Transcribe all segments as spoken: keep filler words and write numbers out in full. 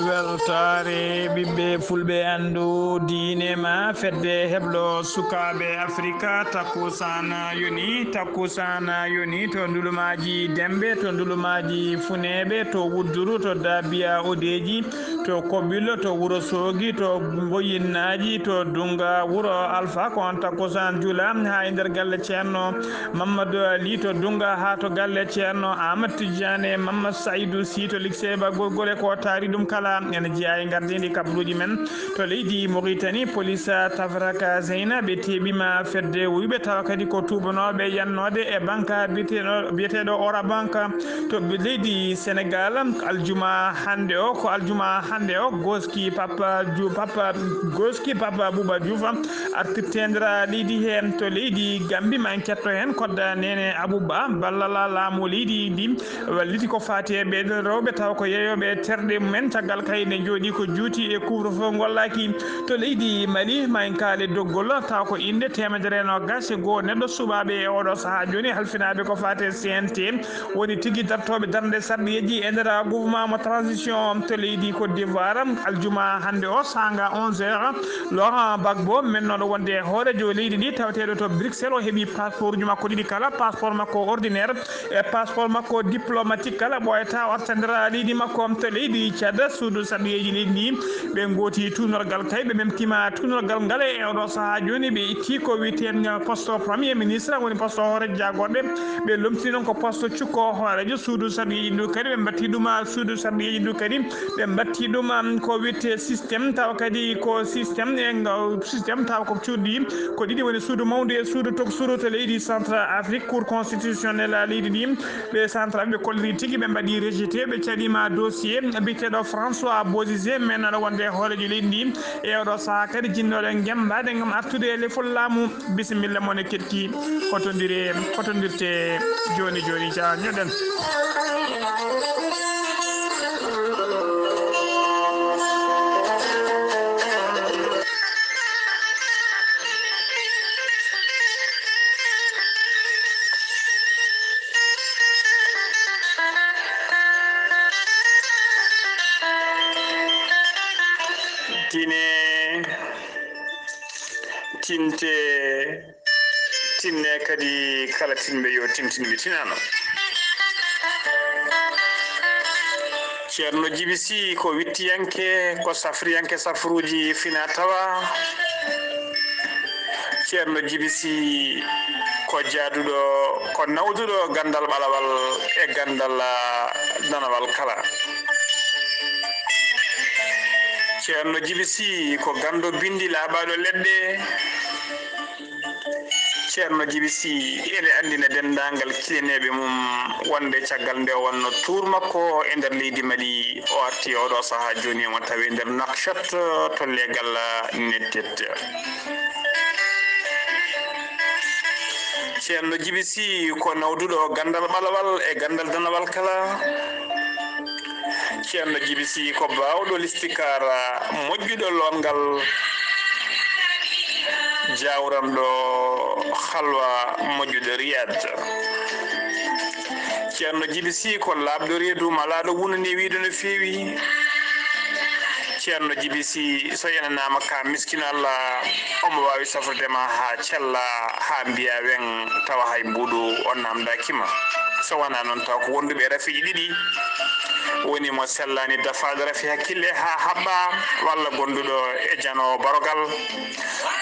Weltaare ɓiɓɓe fulɓe, anndu diine ma fedde heblo sukaaɓe Afrika. Takkusaan yoni, takkusaan yoni to ndulumaaji Dembe, to ndulumaaji Funeeɓe, to Wudduru, to Daabiya Odeeji, to Koɓilo, to Wuro Soogi, to Mboyinnaaji, to Dunnga Wuro Alfa. Ko on takkusaan jula haa e nder galle Ceerno Mamadou Ali to Dunga, haa to galle Ceerno Ahmad Tijjane Mamadou Saïdou Sy to Likseba. Gorgole ko taari ɗum kala ene jeyaa e ngardiindi kabaruuji men. To leydi Mauritanie, police Tafaraka Zeyna ɓe teeɓiima fedde wuyɓe, tawa kadi ko tuubanooɓe yannoode e banka biyeteeɗo, biyeteeɗo Orabank. To leydi Sénégal, aljuma hannde o, ko aljuma hannde o, Goski Papa Ju-, Papa Goski Papa Bouba Diouf artirteendira leydi heen. To leydi Gambi, ma en ketto heen kodda Nene Abouba, ballal laamu leydi ndi walliti ko faati e ɓeeɗo rewɓe, taw ko yeeyooɓe terɗe mumen. Caggal kay nde jooɗi ko juuti e couvre-feu ngollaaki. To leydi Mali, ma en kaale doggol, taw ko innde teemedere e noogaas e goo neɗɗo suɓaaɓe e oɗo sahaa jooni halfinaaɓe ko faati e C N T. Woni tigi dartooɓe darnde sarɗiyeeji e nder mouvement mo transition to leydi Côte d'Ivoire. Aljuma hannde o, saanga onze heures, Laurent Gbagbo, mennooɗo wonde hooreejo leydi ndi, taweteeɗo to Bruxelles, o heɓi passeportuji makko ɗiɗi kala, passeport makko ordinaire e passeport makko diplomatique kala, ɓooyata o arta nder leydi makko. To leydi Tchad, suudu sarɗiyeeji leydi ndi, ɓe ngooti tuunorgal kay, ɓe memtima tuunorgal ngal e oɗo sahaa jooni. Ɓe itti ko wiyetee poste premier ministre, woni poste hooreejo jaagorɓe. Ɓe lomtini noon ko poste cukko hooreejo suudu sarɗiyeeji ndu kadi, ɓe mbatti ɗum suudu sarɗiyeeji ndu kadi, ɓe mbatti ɗum ko wiyetee système, tawa kadi ko système e nga-, système tawa ko cuuɗi ko ɗiɗi, woni suudu mawndu e suudu toksuru to leydi Central Afrique, Cour constitutionnelle a leydi ndi. Ɓe Central ɓe kolliri tigi, ɓe mbaɗi rejeté, ɓe caɗiima dossier biyeteeɗo François Bozizé, men aɗa wonde hooreejo leydi ndi. E oɗo sahaa kadi, jinnooɗo ngemmbaade ngam artude e lefol laamu. Bisimilla mon e keɗki, hotondire, hotondirte jooni jooni, jaa, ñoɗen. Tine, tinte, tinne kadi, kala tinɓe yo tintin ɓe tinano. Ceerno Jibi Sy ko wittiyanke, ko safriyanke safruuji fina tawa. Ceerno Jibi Sy ko jaaduɗo, ko nawduɗo ganndal ɓalawal e ganndal, ah, danawal kala. Ceerno Jibi Sy ko ganndo binndi laaɓaaɗo leɗɗe. Ceerno Jibi Sy ene anndina denndaangal kilineeɓe mum wonde caggal nde o wonno tuur makko e nder leydi Mali, o arti oɗo sahaa jooni omo tawi nder Nouakchott to leegal Nettet. Ceerno Jibi Sy ko nawduɗo ganndal ɓalawal e ganndal danawal kala. Ceerno Jibi Sy ko baawɗo listikaara, moƴƴuɗo loongal, jaawranɗo halwa, moƴƴuɗo riyaad. Ceerno Jibi Sy ko laaɓɗo reedu, malaaɗo wunani wiido no feewi. Ceerno Jibi Sy, so yenanaama ka miskino Allah, omo waawi safrude ma haa cella, haa mbiya weŋ, tawa hay mbuuɗu o naamndaaki ma. So wonaa noon, taw ko wonduɓe rafiiji ɗiɗi woni mo sellaani dafaade rafi hakkille haa haɓɓa, walla gonduɗo e jano barogal.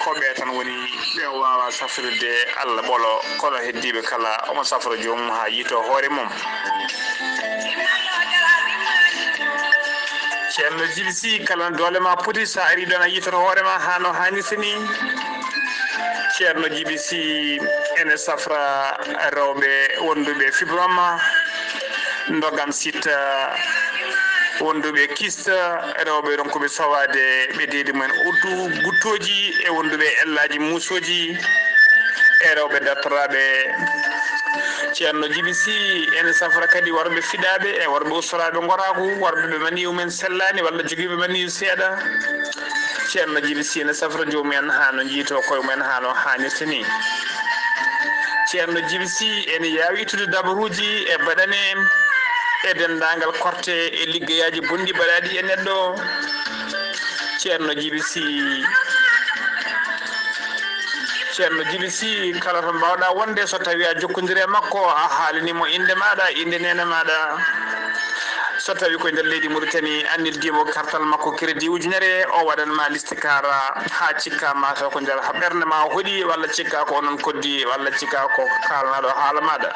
Ko ɓe tan woni ɓe waawa safrirde Allah ɓolo, kono heddiiɓe kala omo safra joomum haa yiito hoore mum. Ceerno Jibi Sy, kala no doole ma poti, so a arii ɗoon a yiitoto hoore ma haa no haanirta ni. Ceerno Jibi Sy ene safra rewɓe wonduɓe fibrome, ndogam sitta, wonduɓe kyste, rewɓe ronkuɓe sowaade ɓe deedi mumen uddu guttooji e wonduɓe ellaaji muusooji e rewɓe dartoraaɓe. Ceerno Jibi Sy ene safra kadi worɓe fiɗaaɓe e worɓe ustoraaɓe ngoraagu, worɓe ɓe maniyu men sellaani walla jogiiɓe maniyu seeɗa. Ceerno Jibi Sy ene safra joomum en haa no njiytoo koye mumen haa no haanirta ni. Ceerno Jibi Sy ene yaawi ittude dabaruuji e baɗane e denndaangal korte e liggeyaaji bonɗi baɗaaɗi e neɗɗo. Ceerno Jibi Si, Ceerno Jibi Si, kala to mbaawɗaa wonde, so tawii a jokkondire e makko, a haalani mo innde maaɗa, innde neene maaɗa. So tawii ko e nder leydi Mauritanie, a neldi mo kartal makko crédit ujunere, o waɗan ma liste kara haa cikka ma taw ko nder ɓernde ma o hoɗi, walla cikka ko onon koddi, walla cikka ko kaalnaaɗo haala maaɗa.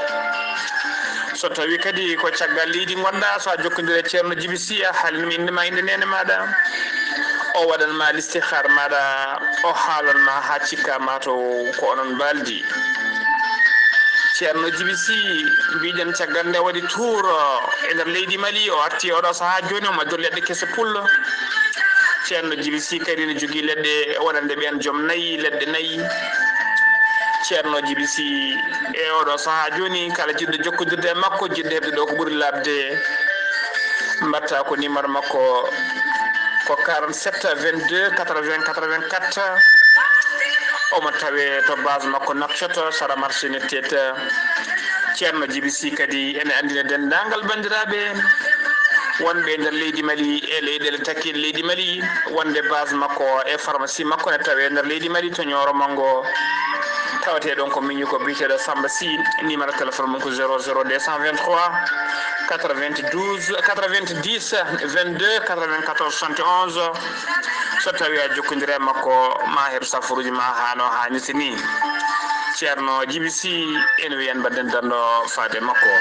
So tawii kadi ko caggal leydi ngonɗaa, so a jokkondire e Ceerno Jibi Si, a haalani mo innde ma, innde neene maaɗa, o waɗan ma liste kara maaɗa, o haalan ma haa cikka ma taw ko onon mbaaldi. Ceerno Jibi Si, mbiɗen caggal nde waɗi tour e nder leydi Mali, o arti oɗo sahaa jooni, omo addi leɗɗe kese pullo. Ceerno Jibi Si kadi ne jogii leɗɗe wonande ɓeen joom nayi, leɗɗe nayi. Ceerno Jibi Si, e oɗo sahaa jooni, kala jiɗɗo jokkondirde e makko, jiɗɗo heɓde ɗo ko ɓuri laaɓde, mbaɗta ko numéro makko ko quarante-sept vingt-deux quatre-vingts quatre-vingt-quatre. Omo tawee to base makko Nouakchott, sara marché Nettete. Ceerno Jibi Si kadi ene anndina denndaangal banndiraaɓe wonɓe e nder leydi Mali e leyɗeele takkiiɗe leydi Mali wonde base makko e pharmacie makko ne tawee e nder leydi Mali to Nioro Manngo. Tawetee ɗon ko miñi ko biyeteeɗo Samba Sy, numéro téléphone mum ko zéro zéro deux cent vingt-trois quatre-vingt-douze quatre-vingt-dix vingt-deux quatre-vingt-quatorze soixante et onze. So tawii a jokkondire e makko, ma heɓ safaruuji ma haa no haanirta ni. Ceerno Jibi Si, ene wiyan mbaɗen darndo faade makko.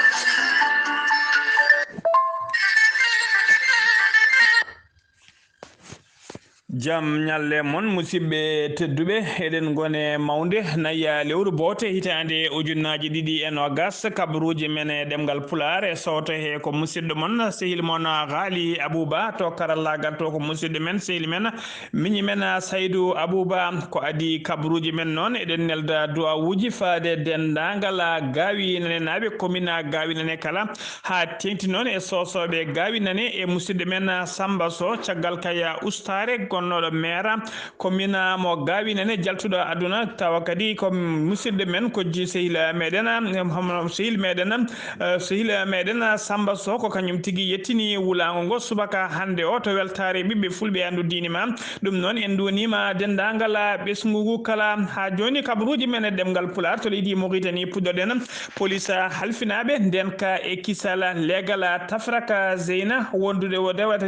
Jam ñalle mon, musidɓe tedduɓe. Eɗen ngone mawnde naya lewru boote hitaande ujunnaaji ɗiɗi e noogas. Kabaruuji men e ɗemngal Pulaar e sooto he ko musidɗo mon, sehil mon Ghali Abouba, to karallaagal to ko musidɗo men, sehil men, miñi men Saydou Abouba. Ko adii kabaruuji men noon, eɗen nelda du'aawuuji faade denndaangal Gaawi Nanenaaɓe, commune Gaawi Nane kala, haa teeŋti noon e soosooɓe Gaawi Nane e musidɗo men Samba Sow, caggal kay ustaare gonnooɗo maire commune mo Gaawi Nane, jaltuɗo aduna, tawa kadi ko musidɗo men, ko ji-, sehil meɗen, em, hono sehil meɗen, eh, sehil meɗen Samba Sow, ko kañum tigi yettini wulaango ngo subaka hannde o to weltaare ɓiɓɓe fulɓe anndu diine ma. Ɗum noon, en nduwaniima denndaangal ɓesngu ngu kala. Haa jooni, kabaruuji men e ɗemngal Pulaar to leydi Mauritanie puɗɗoɗen. Polis halfinaaɓe ndeenka e kisal leegal Tafraka Zeyna wondude o dewata,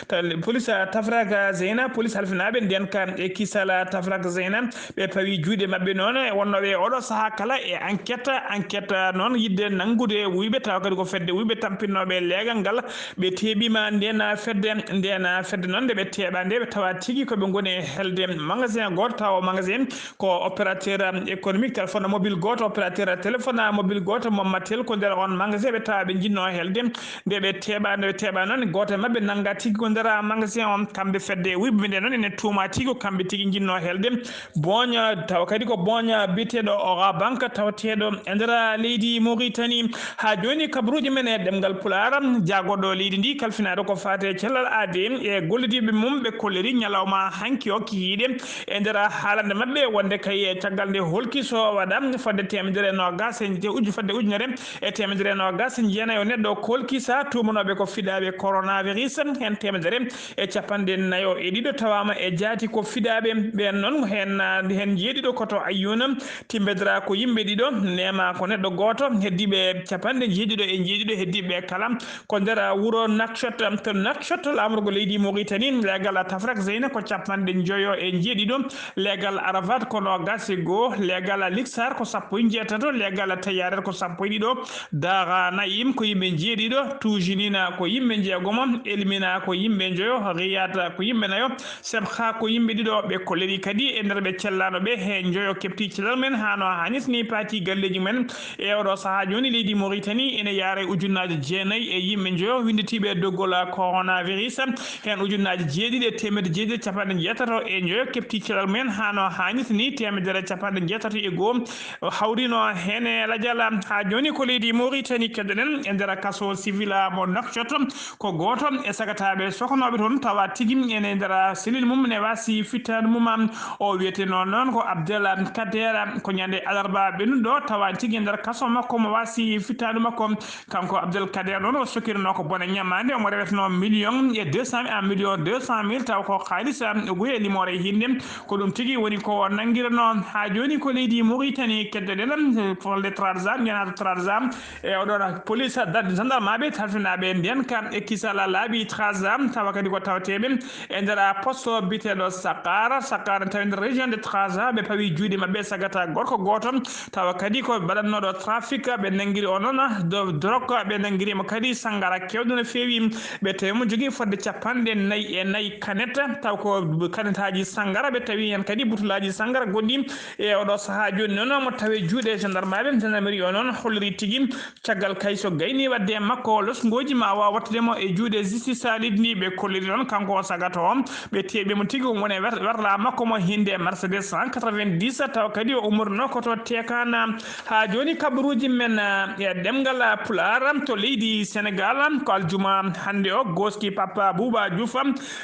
ta-, polis Tafraka Zeyna, polis halfinaaɓe ndeenka e kisal Tafraka Zeyna, ɓe pawi juuɗe maɓɓe noon e wonnooɓe e oɗo sahaa kala e enquête, enquête noon yiɗde nanngude wuyɓe, tawa kadi ko fedde wuyɓe tampinnooɓe leegal ngal. Ɓe teeɓiima ndeen fedde, ndeen fedde noon nde ɓe teeɓa nde, ɓe tawa tigi ko ɓe ngoni e helde magasin gooto, tawa o magasin ko opérateur économique, téléphone mobile gooto, opérateur téléphone mobile gooto, Mommatel, ko nder on magasin ɓe tawa ɓe njinnoo helde. Nde ɓe teeɓa, nde ɓe teeɓa noon, gooto e maɓɓe nannga tigi ko nder magasin on. Kamɓe fedde wuyɓe nde noon ene tuuma tigi ko kamɓe tigi njinnoo helde. Booña, tawa kadi ko booña biyeteeɗo Orange Bank, tawateeɗo e nder leydi Mauritanie. Haa jooni, kabaruuji men e ɗemngal Pulaar, jaagorɗo leydi ndi kalfinaade ko faati e cellal aadee e gollidiiɓe mum, ɓe kolliri ñalawma hanki o kikiiɗe e nder haalande maɓɓe wonde kay caggal nde holki so waɗa fodde teemedere e noogas e nje-, uju-, fodde ujunere e teemedere e noogas e jeenayo neɗɗo kolki, sa tuumanooɓe ko fiɗaaɓe coronavirus, heen teemedere e capanɗe nayo e ɗiɗo tawaama e jaati ko fiɗaaɓe. Ɓeen noon, heen, heen jeeɗiɗo ko to Ayyuuna, Timbedra ko yimɓe ɗiɗo, Neema ko neɗɗo gooto, heddiiɓe capanɗe jeeɗiɗo e jeeɗiɗo heddiiɓe kala ko nder wuro Nouakchott. To Nouakchott, laamorgo leydi Mauritanie, leegal Tafrak Zeyna ko capanɗe njoyo e jeeɗiɗo, leegal Arafat ko noogas e goo, leegal Liksar ko sappo e jeetato, leegal Tayaret ko sappo e ɗiɗo, Dara Naim ko yimɓe jeeɗiɗo, Tujinina ko yimɓe jeegomo, Elmina ko yimɓe njoyo, Riyad ko yimɓe nayo, Sebha ko yimɓe ɗiɗo. Ɓe kolliri kadi e nder ɓe cellaano ɓe he njoyo keɓti cellal men haa no haanirta ni, paati galleeji men. E oɗo sahaa jooni, leydi Mauritanie ene yaara e ujunnaaje jeenayi e yimɓe njoyo winnditiiɓe e doggol coronavirus. Heen ujunnaaje jeeɗiɗi e teemedde jeeɗiɗi e capanɗe jeetato e njoyo keɓti cellal men haa no haanirta ni, teemedere capanɗe jeetato e goo hawrino heen e lajal. Haa jooni ko leydi Mauritanie keɗoɗen e nder kaso civil mo Nouakchott, ko gooto e sagataaɓe sokanooɓe toon, tawa tigi ene nder Selil mum ne wasi fittaandu mum. O wiyeteno noon ko Abdel Kader, ko ñande alarba ɓennuɗo tawa tigi e nder kaso makko mo wasi fittaandu makko. Kanko Abdel Kader noon o sokirno ko bone ñamaande, omo reweteno million e deux cent mille, million deux cent mille, taw ko kaalis, um, guye limoore e hinde. Ko ɗum tigi woni ko nanngirno. Haa jooni ko leydi Mauritanie keddoɗen, um, folde Trarza, ngenaato Trarza. E oɗon police, gendarmeaɓe, halfinaaɓe nden ka e kisal laabi Trarza, tawa kadi ko tawateeɓe e nder poste biyeteeɗo Sakara. Sakara tawi nder région de Trarza, ɓe pawi juuɗe maɓɓe sagata gorko gooto, tawa kadi ko baɗannooɗo trafic, ɓe nanngiri o noon do drogue, ɓe nanngiri mo kadi sanngara keewɗo no feewi, ɓe tawi mo jogii fodde capanɗe nayi e nayi canette, taw ko canetteaji sanngara, ɓe tawi heen kadi butulaaji sanngara goɗɗi. E oɗo sahaa jooni noon, mo tawi juuɗe gendarmeaɓe, gendarmerie o noon holliri tigi caggal kay so gayni wadde e makko losngooji ma waaw wattude mo e juuɗe justice leydi ndi. Ɓe kolliri noon kanko o sagato o, ɓe teeɓi mo tigi, woni wer-, werla makko mo hinde Mercedes cent quatre-vingt-dix, tawa kadi o ummorno ko to Tekana. Haa jooni kabaruuji men, eh, e ɗemngal Pulaar to leydi Senegal, ko aljuma hannde o, gooski Papa Bouba Diouf,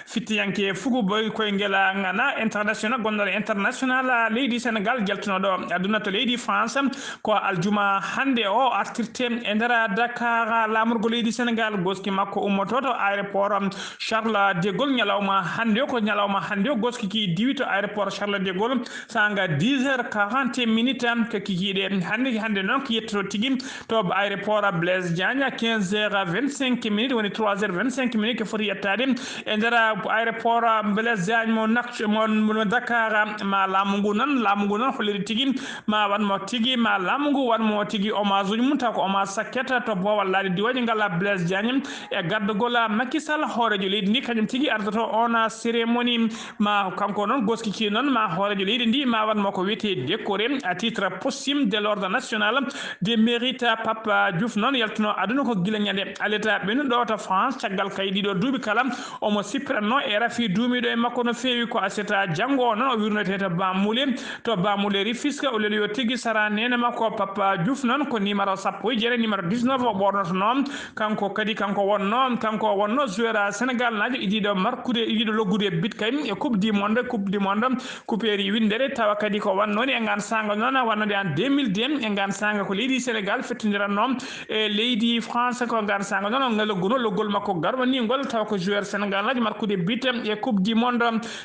fittiyanke fuku boy koyngel ngana international, gonɗo international leydi Senegal, jaltunoɗo aduna to leydi France. Ko aljuma hannde o artirte e nder Dakar, laamorgo leydi Senegal, gooski makko ummoto to aéroport Charles de Gaulle ñalawma hannde o. Ko ñalawma hannde o gooski ki diwi to aéroport Charles de Gaulle, sanga dix heures quarante minutes, ko kikiiɗe hannde, hannde noon ko yettoto tigi to aéroport Blaise Diagne, quinze heures vingt-cinq minutes, woni trois heures vingt-cinq minutes ko foti yettaade e nder aéroport Blaise Diagne mo Nak-, mo, mo Dakar. Ma laamu ngu noon, laamu ngu noon holliri tigi ma wan mo tigi, ma laamu ngu wan mo tigi hommage uji mum, taw ko hommage sakket to boowal laaɗe diwaji ngala Blaise Diagne e gardagol Macky Sall, hooreejo leydi ndi, kañum tigi ardoto on cérémonie. Ma kanko noon gooski ki noon, ma hooreejo leydi ndi ma wan mo ko wiyetee décoré à titre posthume de l'ordre national de mérite. Papa Diouf noon yaltuno aduna ko gila ñande aleta ɓennuɗo to France, caggal kay ɗiɗo duuɓi kala omo sippiranno e rafi duumiiɗo e makko no feewi. Ko aseta janngo o noon o wirnete to Bamule, to Bamule Rufisque, o leliyo tigi sara nene makko. Papa Diouf noon ko numéro sappo e jeetati, numéro dix-neuf o ɓornotono. Kanko kadi, kanko wonno, kanko wonno joueur Senegal naajo idiɗo markude, idiɗo loggude bit kay e Coupe du Monde, Coupe du Monde, couperie winndere, tawa kadi ko wannoni e ngaan saanga noon, wannode en deux mille deux, e ngaan saanga ko leydi Senegal fettindiranno e leydi France, ko ngaan saanga noon ngal logguno loggol makko garwani ngol, tawa ko joueur Senegal naajo markude bit e Coupe du Monde.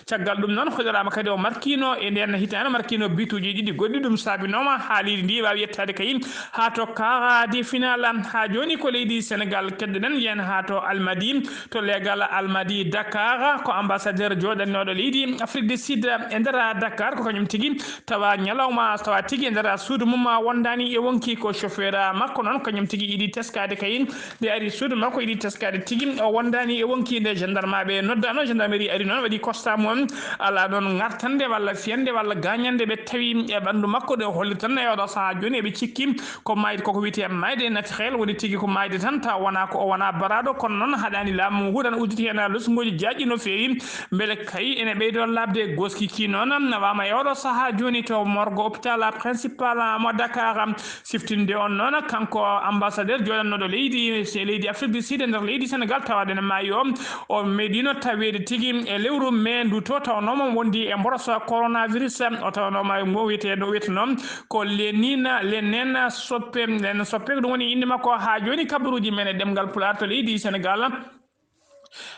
Caggal ɗum noon, hoɗoraama kadi o markino e nden hitaande, markino bituuji ɗiɗi goɗɗi. Ɗum saabinooma haa leydi ndi waawi yettaade kayi haa to quart de finale. Haa jooni ko leydi Senegal keddoɗen, yen haa to Almadi, to leegal Almadi Dakar, ko ambassadeur jooɗannooɗo leydi Afrique du Sud e nder Dakar, ko kañum tigi tawa ñalawma, tawa tigi e nder suudu mum wondaani e wonki. Ko chauffeur makko noon, kañum tigi yiɗi teskaade kayi. Nde ari suudu makko, yiɗi teskaade tigi o wondaani e wonki. Nde gendarmeaɓe noddano, gendarmerie ari noon, waɗi constat mum, alaa noon ngartande walla fiyande walla gañande ɓe tawi e ɓanndu makko. Ɗe holli tan e oɗo sahaa jooni eɓe cikki ko maayde, koko wiyetee maayde naturel, woni tigi ko maayde tan, taw wonaa ko o wonaa baraaɗo. Kono noon haɗaani laamu ngu tan udditi heen losngooji jaaƴɗi no feewi, mbele kay ene ɓeydo laaɓde. Gooski ki noon nawama e oɗo sahaa jooni to morgue hôpital principal mo Dakar. Siftinde on noon, kanko ambassadeur jooɗannooɗo leydi, leydi Afrique du Sud e nder leydi Senegal, tawaade ene maayi o, o meeɗino taweede tigi e lewru mai ndu to, tawnooma wondi e mboros coronavirus. O tawnooma mo wiyetee, no wiyeteno ko Lenina, Lenen Soppe, Len Soppe, ɗum woni innde makko. Haa jooni kabaruuji men e ɗemngal Pulaar to leydi Senegal.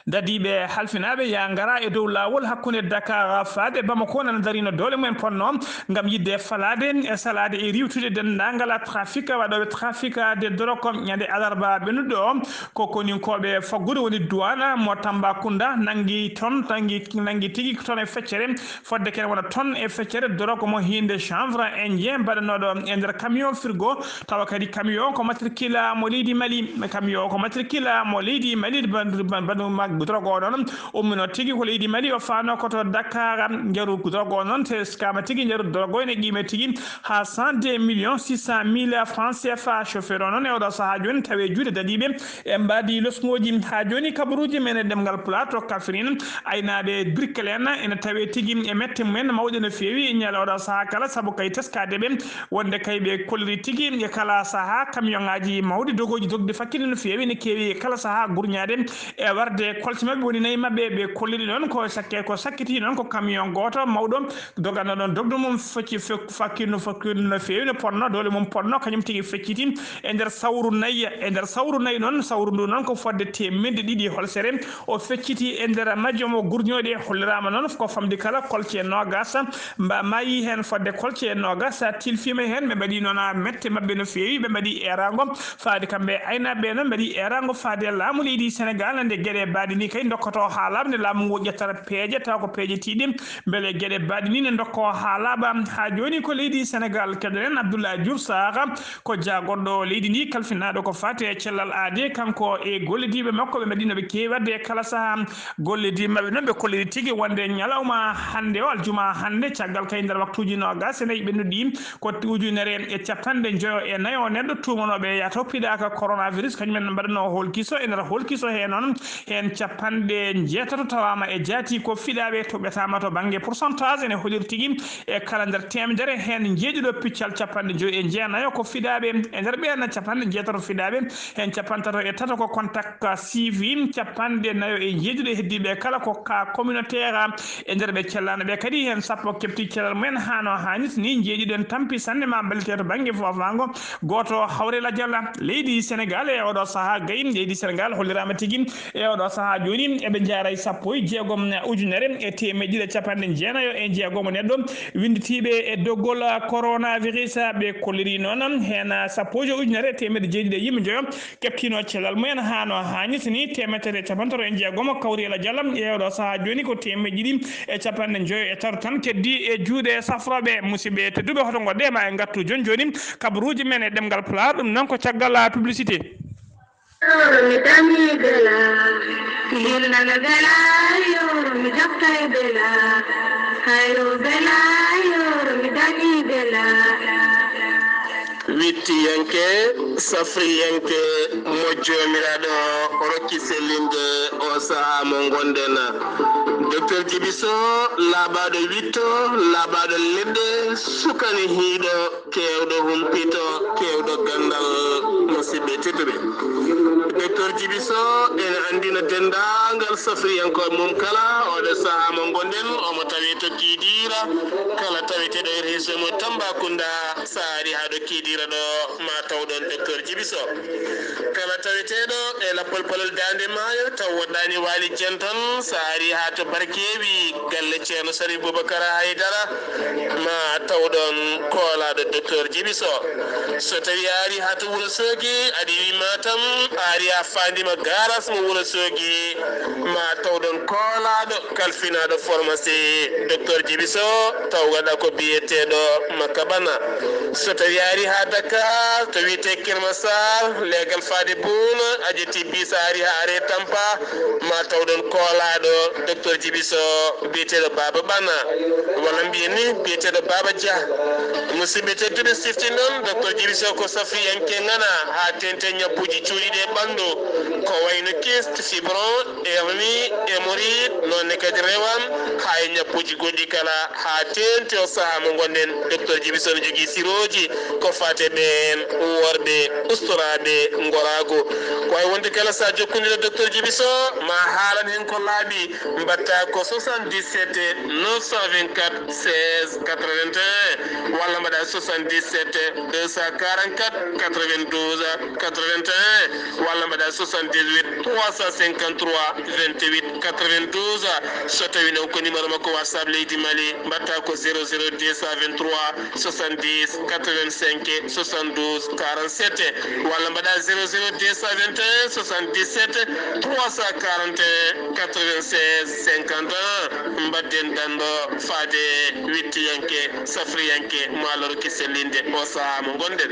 Dadiiɓe halfinaaɓe, yaa ngara e dow laawol hakkunde Dakar faade Bamako, nana darino doole mumen ponno ngam yiɗde falaade e salaade e riiwtude denndaangal trafic, waɗooɓe trafic de drogue. Ñande alarba ɓennuɗo o, ko koninkooɓe faggudu woni douane mo Tambacounda nanngi ton, nanngi, nanngi tigi ton e feccere, fodde kene wona ton e feccere drogue mo hinde chanvre indien mbaɗanooɗo e nder camion frigo. Tawa kadi camion ko matricule mo leydi Mali. Camion ko matricule mo leydi Mali, bandu, ban-, bandu mag-, drogue o noon ummino tigi ko leydi Mali, o faano ko to Dakar. Njaru drogue o noon teskama tigi, njaru drogue o ene qiime tigi haa cent deux millions six cent mille francs C F A. Chauffeur o noon e oɗo sahaa jooni tawi e juuɗe dadiiɓe e mbaadi losngooji. Haa jooni kabaruuji men e ɗemngal Pulaar to Kaffrine, aynaaɓe Birkelene ene tawi tigi e mette mumen mawɗe no feewi ñande oɗo sahaa kala, sabu kay teskaade ɓe wonde kay ɓe kolliri tigi e kala sahaa, camion ŋaaji mawɗi dogooji dogde fakkinde no feewi, ne keewi e kala sahaa gurñaade e warde de kolce maɓɓe woni nayi maɓɓe, ɓe kolliri noon ko sakke, ko sakkiti noon ko camion gooto mawɗo doganno ɗon dogdu mum fecci fek-, fakkirno, fakkirno no feewi no ponno, doole mum ponno, kañum tigi fecciti e nder sawru nayi. E nder sawru nayi noon, sawru ndu noon ko fodde teemedde ɗiɗi holsere, o fecciti e nder majjum o gurñooɗi, holliraama noon ko famɗi kala kolce noogas, mba-, maayi heen fodde kolce noogas, tilfiima heen, ɓe mbaɗi noon mette maɓɓe no feewi, ɓe mbaɗi eeraango, faade kamɓe aynaaɓe noon mbaɗi eeraango faade laamu leydi Senegaal nde geɗe mbaɗi ni kay ndokkoto haa laaɓa, nde laamu ngu ƴettata peeje tawa ko peeje tiiɗi, mbele geɗe mbaɗi ni ne ndokko haa laaɓa. Haa jooni ko leydi Senegaal keɗoɗen Abdoulaye Diouf Sarr ko jaagorɗo leydi ndi kalfinaaɗo ko faati e cellal aade, kanko e gollodiiɓe makko ɓe mbaɗi no ɓe keewi waɗde e kala sahaa. Gollodiiɓe maɓɓe noon ɓe kolliri tigi wonde ñalawma hannde o, aljuma hannde, caggal kay nder waktuuji noogas e nayi ɓennuɗi, ko ujunere e capanɗe njoyo e nayo neɗɗo tuumanooɓe yahata piɗaaka coronavirus, kañum en mbaɗanoo hoolkiso. E nder hoolkiso hee noon, heen capanɗe njeetato tawaama e jaati ko fiɗaaɓe, toɓɓetaama to bannge pourcentage ene holliri tigi e kala nder teemedere, heen njeeɗiɗo piccal capanɗe njoyi e jeenayo ko fiɗaaɓe, e nder ɓeen capanɗe njeetato fiɗaaɓe, heen capantato e tato ko contact suivi, capanɗe nayo e njeeɗiɗo heddiiɓe kala ko cas communautaire. E nder ɓe cellaano ɓe kadi, heen sappo keɓti cellal mumen haa no haanirta ni, njeeɗiɗo en tampi sanne ma ballite to bannge foofaango. Gooto hawre lajal leydi Senegaal e oɗo sahaa gayi, leydi Senegaal holliraama tigi e oɗo sahaa jooni, eɓe njaaray sappo e jeegom ujunere e teemeɗɗe ɗiɗi e capanɗe jeenayo e jeegom neɗɗo winnditiiɓe e doggol coronavirus. Ɓe kolliri noon heen sappo e joy ujunere e teemeɗɗe jeeɗiɗi e yimɓe njoyo keɓtino cellal mumen haa no haanirta ni, teemedere e capantati e jeegom kawri e lajal. E oɗo sahaa jooni ko teemeɗɗe ɗiɗi e capanɗe njoyo e tato tan keddi e juuɗe safrooɓe. Musidɓe tedduɓe, hoto ngoɗɗe ma en ngattu jooni jooni kabaruuji men e ɗemngal Pulaar, ɗum noon ko caggal publicité. Yoro mi dañi bela, mi hirnana bela, yoro mi jokkay bela, hayro bela, yoro mi dañi bela. Wittiyanke, safriyanke, mo Joomiraaɗo rokki sellinde o sahaa mo ngonɗen. Docteur Djiby Sow, laaɓaaɗo witto, laaɓaaɗo leɗɗe, sukani hiiɗo, keewɗo humpito, keewɗo ganndal, musidɓe tedduɓe. Docteur Djiby Sow ene anndina denndaangal safriyankooɓe mum kala, oɗo sahaa mo ngonɗen, omo tawee to Kidira, kala taweteeɗo e région mo Tambacounda, so a ari haa ɗo Kidira ɗo, ma taw ɗon Docteur Djiby Sow. Kala taweteeɗo e lappol palol Daande Maayo, taw woɗɗaani Waali Jen tan, so a ari haa to Barkeewi, galle Ceerno Sharif Boubacar Haydara, ma taw ɗon koolaaɗo Docteur Djiby Sow. So tawi a ari haa to Wuro Soogi, aɗa iwi Matam, a ari haa Fandima garas mo Wuro Soogi, ma taw ɗon koolaaɗo kalfinaaɗo pharmacie, Docteur Djiby Sow, taw waɗa ko biyeteeɗo Makabana. So tawi a ari haa Dakar, to wiyetee Kër Massar, leegal faade Bouna, a ƴetti bis a ari haa Arrêt Tampa, ma taw ɗon koolaaɗo Docteur Djiby Sow biyeteeɗo Baaba Ɓana, walla mbiyen ni biyeteeɗo Baaba Dia. Musidɓe tedduɓe, sifti noon Docteur Djiby Sow ko safriyanke ŋana haa teeŋti ñabbuuji cuuɗiiɗi e ɓanndu, ko wayno kyste, fibron, hernie, hémorroïde, noon ne kadi rewam, haa e ñabbuuji goɗɗi kala, haa teeŋti o sahaa mo ngonɗen. Docteur Djiby Sow ne jogii sirooji ko faati e ɓeen worɓe ustoraaɓe ngoraagu. Ko wayi wonde kala, so a jokkondirii e Docteur Djiby Sow, ma haalan heen ko laaɓi, mbaɗtaa ko soixante-dix-sept neuf cent vingt-quatre seize quatre-vingt-un, walla mbaɗaa soixante-dix-sept deux cent quarante-quatre quatre-vingt-douze quatre-vingt-un, walla mbaɗaa soixante-dix-huit trois cent cinquante-trois vingt-huit quatre-vingt-douze. So tawii noon ko numéro makko WhatsApp leydi Mali, mbaɗtaa ko zéro zéro deux cent vingt-trois soixante-dix quatre-vingt-cinq soixante-douze quarante-sept, walla mbaɗaa zéro zéro deux cent vingt et un soixante-dix-sept trois cent quarante et un quatre-vingt-seize cinquante et un. Mbaɗden danndo faade wittiyanke, safriyanke, mo Allah rokki sellinde o sahaa mo ngonɗen.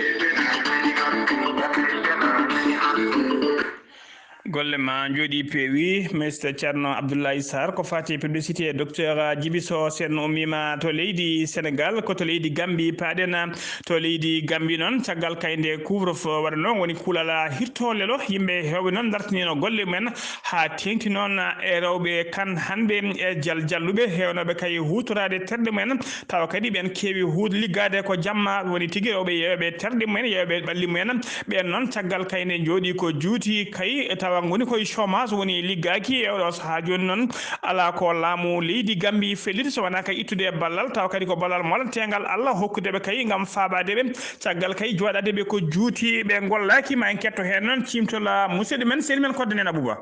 Golle ma njooɗii peewi, Mister Ceerno Abdoulaye Sarr, ko faati e publicité, Docteur Djiby Sow, sen ummiima to leydi Senegaal, ko to leydi Gambie paaɗen. To leydi Gambie noon, caggal kaynde couvre-feu waɗanoo woni kuulal hirto lelo, yimɓe heewɓe noon dartiniino golle mumen, haa teeŋti noon e rewɓe kan hanɓe e jal-, jalluɓe heewnooɓe kay huutoraade terɗe mumen, tawa kadi ɓeen keewi huut-, liggaade ko jamma, woni tigi rewɓe yeeyooɓe terɗe mumen, yeeyooɓe ɓalli mumen. Ɓeen noon, caggal kaynde njooɗii ko juuti kay, tawa ngoni koye chômage, woni liggaaki e oɗo sahaa jooni noon. Alaa ko laamu leydi Gambi felliti so wonaa kay ittude e ballal, tawa kadi ko ballal molateengal Allah hokkude ɓe kay ngam faabaade ɓe. Caggal kay jooɗaade ɓe ko juuti, ɓe ngollaaki. Ma en ketto heen noon ciimtol, ah, musidɗo men, seni men Kodde Nena Buuba.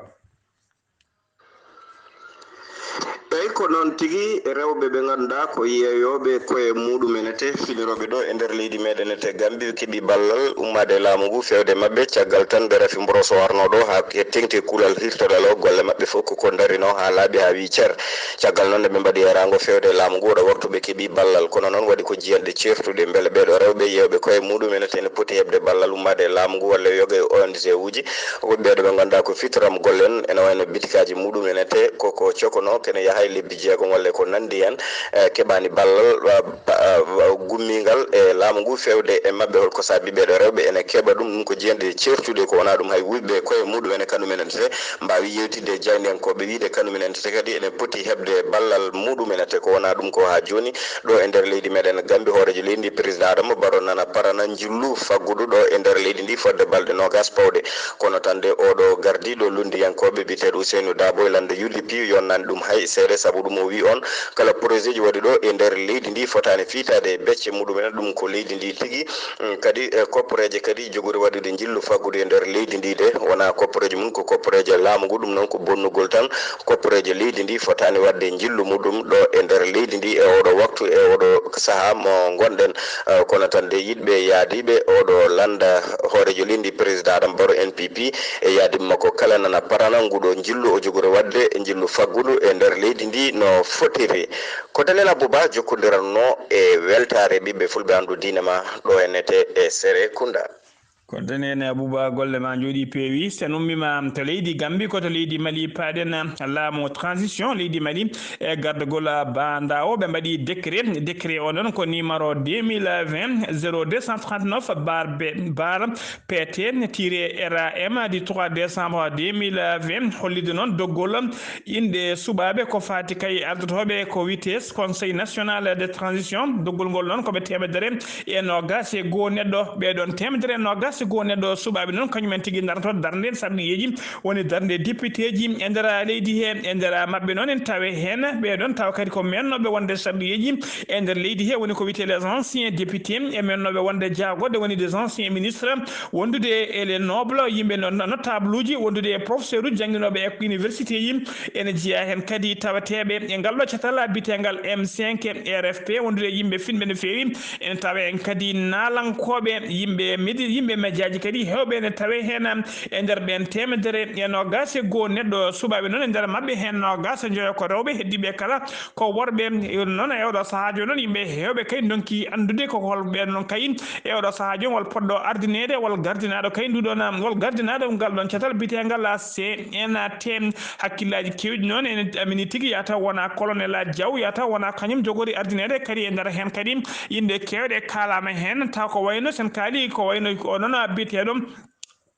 Eyi, ko noon tigi, rewɓe ɓe ngannduɗaa ko yeeyooɓe koye muɗumen ete, finirooɓe ɗo e nder leydi meɗen ete Gambi, keɓi ballal ummaade e laamu ngu, feewde maɓɓe, caggal tan nde rafi mboroso arno ɗo haa teŋti e kuulal hirtoɗal o, golle maɓɓe fof ko ko darino haa laaɓi haa wii cer. Caggal noon nde ɓe mbaɗi eeraango feewde e laamu ngu, oɗo waktu ɓe keɓi ballal. Kono noon waɗi ko jiyanɗe ceertuɗe, mbele ɓeeɗo rewɓe yeewɓe koye muɗumen ete ene poti heɓde ballal ummaade e laamu ngu walla yoga e O N G uji. Woɗɓe ɓeeɗo ɓe ngannduɗaa ko fitram golle en, ene wayno bitikaaji muɗumen ete, ko ko cokono, kene yaha e lebbi jeegom walla ko nanndi heen, eh, keɓaani ballal, wa-, ba-, wa-, gummiingal e laamu ngu feewde e maɓɓe. Hol ko saabi ɓeeɗo rewɓe ene keɓa ɗum? Ɗum ko jiyanɗe ceertuɗe, ko wonaa ɗum hay wuyɓe koye muɗumen e kanumen ete mbaawi yeewtidde e jaayndiyankooɓe, wiyde kanumen ete kadi ene poti heɓde ballal muɗumen ete. Ko wonaa ɗum ko haa jooni ɗo e nder leydi meɗen Gambi, hooreejo leydi ndi, président Adama Barrow, nana parana njillu faggudu ɗo e nder leydi ndi fodde balɗe noogas pawɗe. Kono tan de, oɗo gardiiɗo lunndiyankooɓe biyeteeɗo Ousseynou Dabo e lannda U D P yonnaani ɗum hay seeɗa, sabu ɗum o wi on kala projet ji waɗi ɗo e nder leydi ndi fotaani fiitaade e becce muɗumen, ɗum ko leydi ndi tigi. Mm, kadi, eh, kopporeeje kadi jogori waɗude njillu faggudu e nder leydi ndi de, wonaa kopporeeje mum, ko kopporeeje laamu ngu, ɗum noon ko bonnugol tan. Kopporeeje leydi ndi fotaani waɗde njillu muɗum ɗo e nder leydi ndi e oɗo waktu, e oɗo sahaa mo ngonɗen. Eh, kono tan de, yiɗɓe yaadiiɓe oɗo lannda hooreejo leydi ndi, président Adama Barrow, N P P, e yaadiiɓe makko kala nana parana nguɗo njillu o jogori waɗde njillu faggudu e nder leydi ndi no fotiri. Ko Daniel Abouba jokkondiranno e weltaare ɓiɓɓe fulɓe anndu diine ma ɗo e nete e Sere Kunda. Ko Daniel Abouba, golle ma njooɗi peewi. Sen ummima to leydi Gambi, ko to leydi Mali paaɗen, laamu transition leydi Mali e gardagol baandawo, ɓe mbaɗi décret. Décret o noon ko numéro deux mille vingt zéro deux cent trente-neuf barre B, barre P T tiré R A M du trois décembre deux mille vingt, hollide noon doggol inɗe suɓaaɓe ko faati kay ardotooɓe ko wiyetee Conseil National de Transition. Doggol ngol noon ko ɓe teemedere e noogas e goo neɗɗo. Ɓee ɗoon teemedere e noogas e goo neɗɗo suɓaaɓe noon, kañumen tigi ndaroto darnde sarɗiyeeji, woni darnde député ji e nder leydi he. E nder maɓɓe noon en tawe heen ɓee ɗoon tawa kadi ko meennooɓe wonde sarɗiyeeji e nder leydi he, woni ko wiyetee les anciens députés, e meennooɓe wonde jaagorɗe, woni des anciens ministres, wondude e les nobles, yimɓe no-, no-, notable uji, wondude e professeur uji jannginooɓe e université ji. Ene jeyaa heen kadi taweteeɓe e ngal ɗo catal biyeteengal M cinq R F P, wondude e yimɓe finɓe no feewi. Ene tawa en kadi naalankooɓe, yimɓe medi-, yimɓe mejaaji kadi heewɓe ene tawe heen. E nder ɓeen teemedere e noogas e goo neɗɗo suɓaaɓe noon, e nder maɓɓe heen noogas e njoyo ko rewɓe, heddiiɓe kala ko worɓe. Noon e oɗo sahaa jooni noon, yimɓe heewɓe kay ndonki anndude ko hol ɓeen noon kay e oɗo sahaa jooni, wol poɗɗo ardineede, wol gardinaaɗo kay ndu ɗoon, wol gardinaaɗo ngal ɗoon catal biyeteengal C N T. Hakkillaaji keewɗi noon ene amini tigi, yata wona colonel Diaw, yata wona kañum jogori ardineede kadi e nder heen kadi. Innde keewɗe kaalaama heen, taw ko wayno sen kaali, ko wayno o noon biyeteeɗo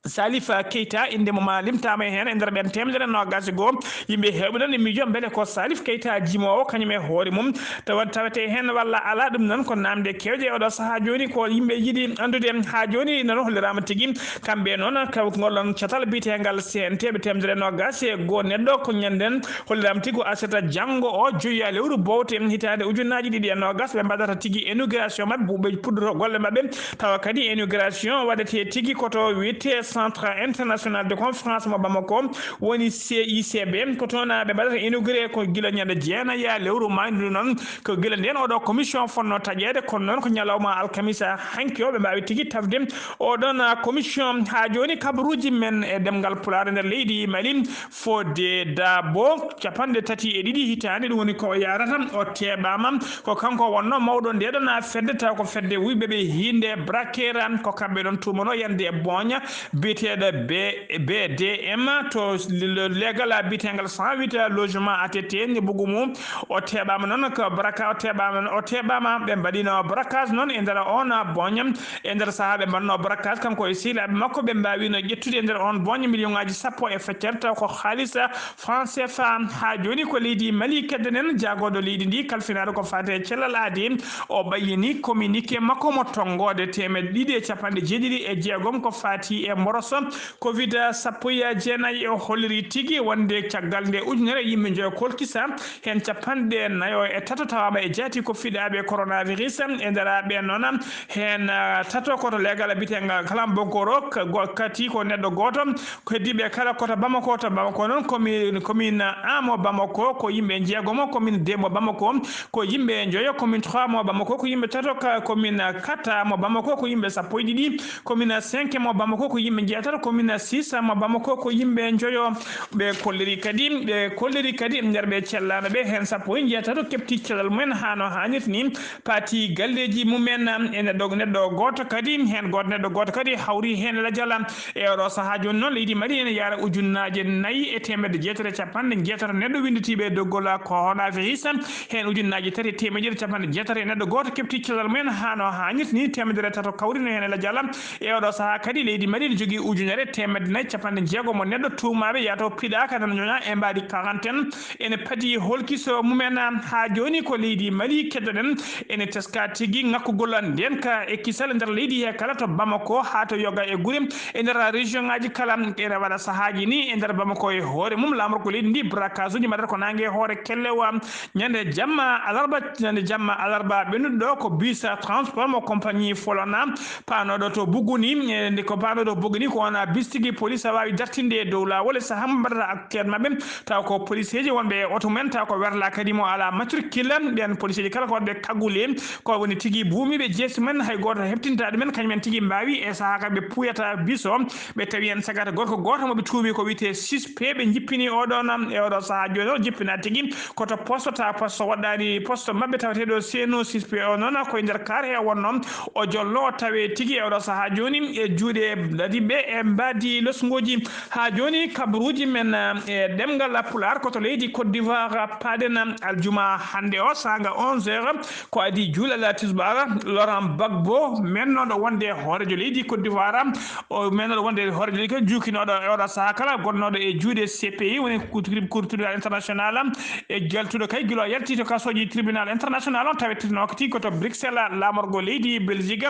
Salif Keita, innde mum limtaama heen e nder ɓeen teemedere noogas e goo. Yimɓe heewɓe noon e miijo mbele ko Salif Keita jimoowo kañum e hoore mum tawa tawetee heen walla alaa. Ɗum noon ko naamnde keewɗe e oɗo sahaa jooni, ko yimɓe yiɗi anndude haa jooni. Noon holliraama tigi kamɓe noon ka ngol ɗoon catal biyeteengal C N T ɓe teemedere noogas e goo neɗɗo ko ñannden holliraama tigi ko aset janngo o, joyi lewru bowte hitaande ujunnaaji ɗiɗi e noogas ɓe mbaɗata tigi inauguration maɓɓe, ɓe puddoto golle maɓɓe. Tawa kadi inauguration waɗetee tigi ko to wiyetee Centre International de Conférence mo Bamako, woni C I C B, ko toon ɓe mbaɗata inauguré ko gila ñande jeenayi lewru maayndu noon, ko gila ndeen oɗo commission fotnoo taƴeede, kono noon ko ñalawma alkamisa hanki o ɓe mbaawi tigi tafde oɗon commission. Haa jooni kabaruuji men e ɗemngal Pulaar e nder leydi Mali, Fodé Dabo, capanɗe tati e ɗiɗi hitaande, ɗum woni ko o yahrata, o teeɓaama. Ko kanko wonnoo mawɗo ndee ɗoon fedde, tawa ko fedde wuyɓe ɓe hiinde Brakera, ko kamɓe ɗoon tuumanoo yande e booña biyeteeɗo B-, B D M to le-, le-, leegal biyeteengal cent huit logement A T T ni bugu mum. O teeɓaama noon ko baraka, o teeɓaama, o teeɓaama, ɓe mbaɗino braquage noon e nder oon booña, e nder sahaa ɓe mbaɗno braquage, kanko e sehilaaɓe makko, ɓe mbaawino ƴettude e nder oon booña million ŋaaji sappo e feccere, taw ko haalis franc C F A. Haa jooni ko leydi Mali keddanen, jaagorɗo leydi ndi, kalfinaaɗo ko faati e cellal aadi, o ɓayyini communiqué makko mo tonngoode teemedde ɗiɗi e capanɗe jeeɗiɗi e jeegom ko faati e Roso, covid sappo e jeenayi o holliri tigi wonde caggal nde ujunere yimɓe njoyo kolkisa, heen capanɗe nayo e tato tawaama e jaati ko fiɗaaɓe coronavirus. E nder ɓeen noon, heen, ah, tato ko to leegal biyeteengal Kalambogoro, k-, go-, kadi ko neɗɗo gooto. Ko heddiiɓe kala ko to Bamako, to Bamako noon, commune, commune un mo Bamako ko yimɓe jeegomo, commune deux mo Bamako ko yimɓe njoyo, commune trois mo Bamako ko yimɓe tato, ka-, commune quatre mo Bamako ko yimɓe sappo e ɗiɗi, commune cinq mo Bamako ko yimɓe jeetato, commune six mo Bamako ko yimɓe njoyo. Ɓe kolliri kadi, ɓe kolliri kadi nder ɓe cellaano ɓe, heen sappo e jeetato keɓti cellal mumen haa no haanirta ni, paati galleeji mumen. E neɗɗo, neɗɗo gooto kadi, heen gooto, neɗɗo gooto kadi hawri heen lajal. E oɗo sahaa jooni noon, leydi Mali ene yaara ujunnaaje nayi e teemedde jeetati e capanɗe jeetato neɗɗo winnditiiɓe e doggol coronavirus. Heen ujunnaaje tati e teemedde jeetati e capanɗe jeetati e neɗɗo gooto keɓti cellal mumen haa no haanirta ni, teemedere tato kawrino heen e lajal. E oɗo sahaa kadi, leydi Mali ne jogii ujunere teemedde nayi capanɗe jeegom mo neɗɗo tuumaaɓe yaato piɗaaka nana ñoña e mbaadi quarantaine. Ene padi holkiso mumen haa jooni ko leydi Mali keddoɗen. Ene teska tigi ŋakkugol ndeenka e kisal e nder leydi he kala to Bamako haa to yoga e gure e nder région ŋaaji kala. Ene waɗa sahaaji ni e nder Bamako e hoore mum laamorgo leydi ndi braquage uji mbaɗata ko naange e hoore kellewa. Ñande jamma alarba, ñande jamma alarba ɓennuɗo ɗo ko bus transport mo compagnie Folana paanoɗo to Buguni. E nde ko paanoɗo Buguni ko wona bus tigi police a waawi dartinde e dow laawol e sahaa mo mbaɗata enquête maɓɓe. Taw ko policeeji wonɓe e oto mumen, taw ko werla kadi mo alaa matricule. Ɓeen policeeji kala ko waɗɓe kagule, ko woni tigi buumiiɓe jeesi mumen, hay gooto heɓtintaa ɗumen. Kañumen tigi mbaawi e sahaa ka ɓe puuyata bus o, ɓe tawi heen sagata gorko gooto mo ɓe tuubi ko wiyetee suspect. Ɓe njippini oɗo nam e oɗo sahaa jooni o jippinaa tigi ko to poste, taw poste waɗɗaani poste maɓɓe taweteeɗo seeno suspect o noon ko e nder kaar he wonno o jolno o tawe tigi e oɗo sahaa jooni e juuɗe dadiɓe e mbaadi losnguuji. Haa jooni, kabaruuji men, eh, e ɗemngal Pulaar ko to leydi Côte d'Ivoire paaɗen aljuma hannde o, saanga onze heures, ko adii juulal tisbaar, Laurent Gbagbo, mennooɗo wonde hooreejo leydi Côte d'Ivoire, o mennooɗo wonde hooreejo leydi, juukinooɗo e oɗo sahaa kala, gonnooɗo e juuɗe C P I, woni Cour, Cour tribunal international, e jaltuɗo kay gila o yalti to kasooji tribunal international on, taweteeɗo noon ko tigi ko to Bruxelles, laamorgo leydi Belgique.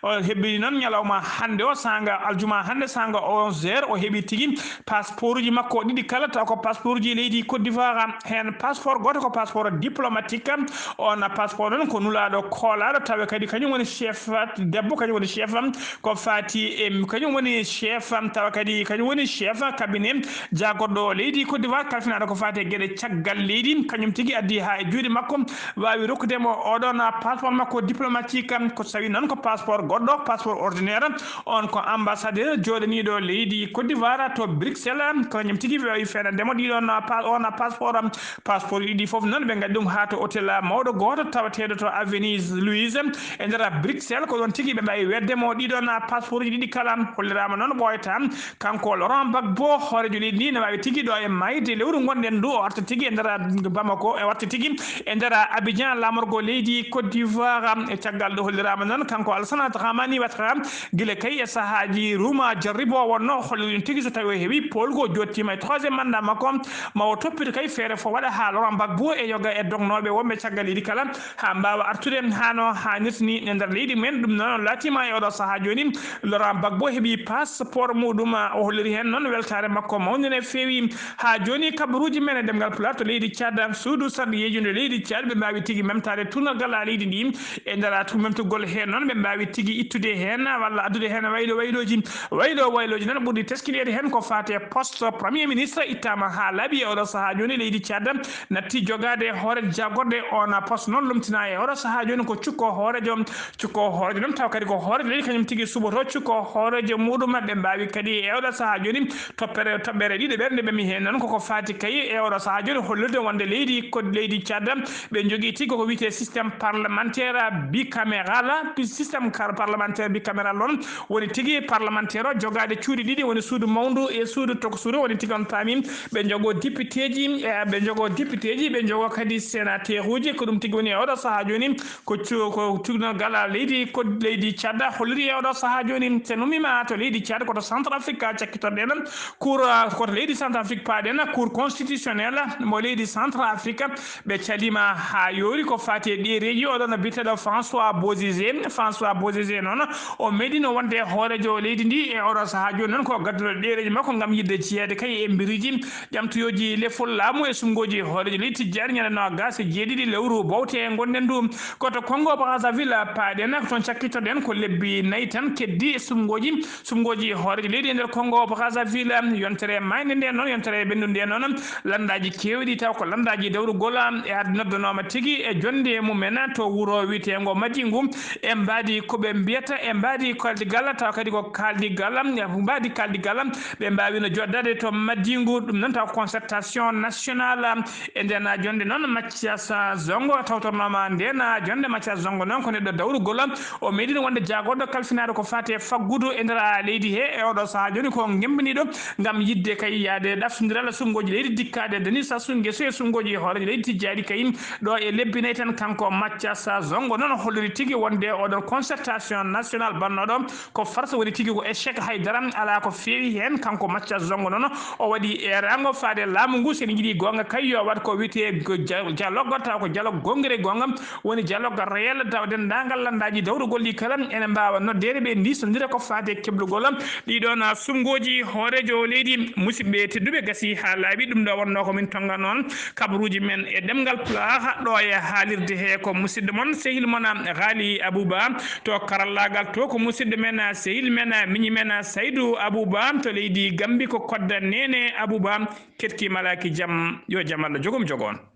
O heɓi noon ñalawma hannde o, saanga aljuma hannde, saanga onze heures, o heɓi tigi passeportuji makko ɗiɗi kala, taw ko passeportuji leydi Côte d'Ivoire. Heen passeport gooto ko passeport diplomatique. On passeport noon ko nulaaɗo koolaaɗo, tawa kadi kañum woni chef debbo, kañum woni chef ko faati e, kañum woni chef, tawa kadi kañum woni chef cabinet jaagorɗo leydi Côte d'Ivoire, kalfinaaɗo ko faati e geɗe caggal leydi. Kañum tigi addi haa e juuɗe makko, waawi rokkude mo oɗon passeport makko diplomatique. Ko so tawi noon ko passeport goɗɗo, passeport ordinaire, on ko ambassadeur jooɗaniiɗo leydi Côte d'Ivoire to Bruxelles, ko kañum tigi waawi feenande mo ɗiɗon pa-, on passeport. Passeport ɗiɗi fof noon ɓe ngaddi ɗum haa to hôtel mawɗo gooto tawateeɗo to avenue Louise e nder Bruxelles. Ko ɗoon tigi ɓe mbaawi wedde mo ɗiɗon passeport ji ɗiɗi kala. Holliraama noon ɓooyata kanko Laurent Gbagbo, hooreejo leydi ndi, ne waawi tigi ɗo e mayde lewru ngonɗen ndu, o arta tigi e nder Bamako, e warta tigi e nder Abidjan, laamorgo leydi Côte d'Ivoire. E caggal ɗo holliraama noon kanko Alassane Dramane Ouattara, gila kay e sahaaji ruuma jarribo wonno holliri tigi so tawi o heɓi poolgu o jottiima e troisième mandat makko, ma o toppito kay feere fof waɗa haa Laurent Gbagbo e yoga e dognooɓe wonɓe caggal leydi kala, haa mbaawa artude haa no haanirta ni e nder leydi mumen. Ɗum noon laatiima e oɗo sahaa jooni, Laurent Gbagbo heɓi passeport muɗum, o holliri heen noon weltaare makko mawnde no feewi. Haa jooni kabaruuji men e ɗemngal Pulaar to leydi Tchad, suudu sarɗiyeeji ndo leydi Tchad, ɓe mbaawi tigi memtaade tuunorgal leydi ndi e nder atu memtugol heen noon, ɓe mbaawi tigi ittude heen walla addude heen waylo waylooji. Waylo waylooji noon ɓurɗi teskineede heen ko faati e poste premier ministre ittaama haa laaɓi e oɗo sahaa jooni leydi Tchad. Natti jogaade hoore jaagorɗe on poste noon lomtina e oɗo sahaa jooni ko cukko hooreejo. Cukko hooreejo noon taw kadi ko hooreejo leydi kañum tigi suɓoto cukko hooreejo muɗum. Ɓe mbaawi kadi e oɗo sahaa jooni toppere, toɓɓere ɗiɗo ɓernde ɓe mi heen noon koko faati kay e oɗo sahaa jooni hollirde wonde leydi ko leydi Tchad ɓe njogii tigi koko wiyetee système parlementaire bicaméral. Pi-, système car-, parlementaire bicaméral noon woni tigi parlementaire o jogaade cuuɗi ɗiɗi, woni suudu mawndu e suudu tokosuru. Woni tigi on paami ɓe njogoo député ji, e ɓe njogoo député ji, ɓe njogoo kadi sénateur uji. Ko ɗum tigi woni e oɗo sahaa jooni ko cu-, ko cuuɗinal gal leydi, ko leydi Tchad holliri e oɗo sahaa jooni. So en ummiima to leydi Tchad, ko to Centrafrique cakkitorɗen. Cour, ko to leydi Centrafrique paaɗen, Cour constitutionnelle mo leydi Centrafrique, ɓe caliima haa yoori ko faati e ɗereeji oɗo no biyeteeɗo François Bozizé. François Bozizé noon, o meeɗino wonde hooreejo leydi ndi E oɗo sahaa jooni noon ko gadduɗo ɗereeji makko ngam yiɗde jeyeede kay e mbiriji ƴamtoyooji lefol laamu e sumgooji hooreejo leydi Tijjaani ñande noogaas e jeeɗiɗi lewru bowte ngonɗen ndu. Ko to Congo Brazzaville paaɗen, ko toon cakkitoɗen ko lebbi nayi tan keddi sumgooji, sumgooji hooreejo leydi e nder Congo Brazzaville. Yontere maayde nde noon, yontere ɓenndu nde noon, lanndaaji keewɗi taw ko lanndaaji dawrugol e addi noddanooma tigi e jonnde mumen to wuro wiyeteengo Madingu. E mbaadi ko ɓe mbiyata e mbaadi kaldigal, tawa kadi ko kaldigal, mbaadi kaldigal, ɓe mbaawino joɗɗade to Madingu, ɗum noon tawa concertation nationale. E nden jonde noon Mathias Zongo tawtornooma, nden jonde Mathias Zongo noon ko neɗɗo dawrugol, o meeɗino wonde jaagorɗo kalfinaaɗo ko faati e faggudu e nder leydi he. E oɗo sahaa jooni ko ngembiniiɗo ngam yiɗde kay yaade ɗaftondiral sumgooji leydi dikkaade dañi sasu ngeso e sumgooji hooreejo leydi tijjaaɗi kay. Ɗo e lebbi nayi tan, kanko Mathias Zongo noon holliri tigi wonde oɗon concertation nationale bannooɗo ko farce, woni tigi ko échec, hay dara alaa ko feewi heen. Kanko Mathias Zongo noon o waɗi eeraango faade laamu ngu, so en njiɗi goonga kay yo waɗ ko wiyetee go-, dia-, dialogue, taw ko dialogue gonngiri goonga, woni dialogue réel, taw denndaangal lanndaaji dawrugol ɗi kala ene mbaawa noddeede ɓe ndiisondira ko faati e keblugol ɗiɗon sumgooji hooreejo leydi. Musidɓe tedduɓe, gasi haa laaɓi, ɗum ɗo wonnoo ko min tonnga noon kabaruuji men e ɗemngal Pulaar, ɗo e haalirde he ko musidɗo mon, sehil mon, Ghali Abouba, to karallaagal to ko musidɗo men, sehil men, miñi men, Saydou Abouba, to leydi Gambi ko kodda Nene Abouba, ketki malaaki jam, yo jam Allah jogum jogo on.